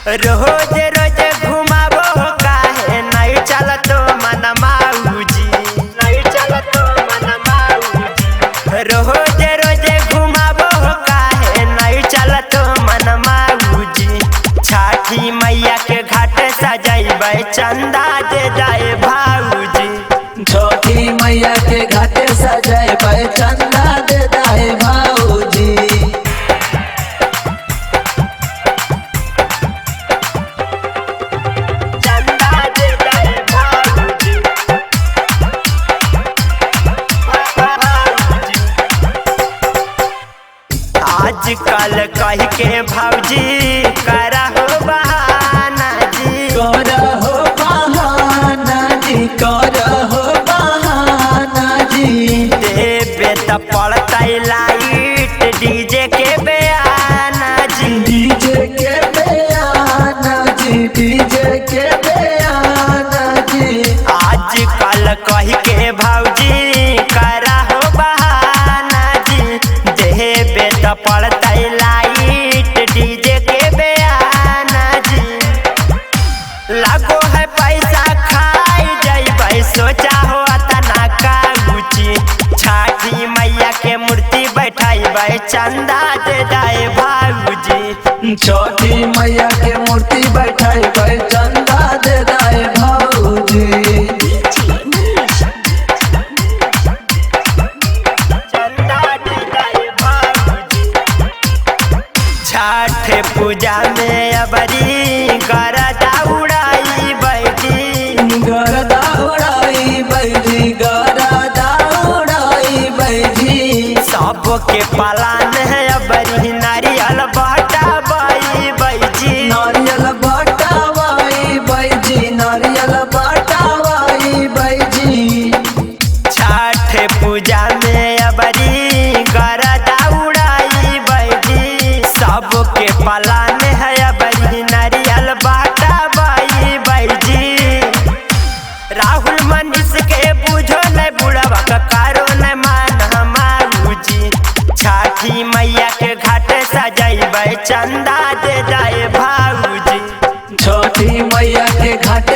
रोज रोज घुमाबो काहे नहीं चलतो मन माऊजी, नहीं चलतो मन माऊजी। रोज रोज घुमाबो काहे नहीं चलतो मन माऊजी। छठी मैया के घाट सजैबै चंदा दे जाए भाऊजी। छठी मैया के घाट सजैबै चंदा दे जाए भाऊजी। चंदा दे जाए भाऊजी। आजकल कह के भाऊजी करा हो बहाना जी, करा हो बहाना जी, करा हो बहाना जी। देबे त पड़तै लाइट डीजे के बयाना जी, डीजे के बयाना जी, डीजे के बयाना जी। आजकल कह के भाऊजी करा हो बहाना जी, देबे त पड़तै लाइट डीजे के बयाना जी। लागो है पैसा खाई जइबै सोचा हो अतना कागुची। छठी मैया के मूर्ति बैठाइबै चंदा दे जाए भाऊजी। छठी मैया के मूर्ति बैठाइबै चंदा दे जाए भाऊजी। चंदा दे जाए भाऊजी। छठ पूजा में अबरी गरदा उड़ाई बैठी, गरदा उड़ाई बैठी, गरदा उड़ाई बैठी। सबके पालन है अबरी नारियल बटाबई बैठी, नारियल बटावाई बैठी, नारियल बटावाई बैठी। छठ पूजा में अबरी गरदा उड़ाई बैठी, सबके पालन है अबरी नारियल बटाबई बैठी। राहुल मनीष के बुझो न बुढ़वा ककारो न मान माऊजी। छठी मैया के घाट सजैबै चंदा दे जाए भाऊजी। छठी मैया के घाट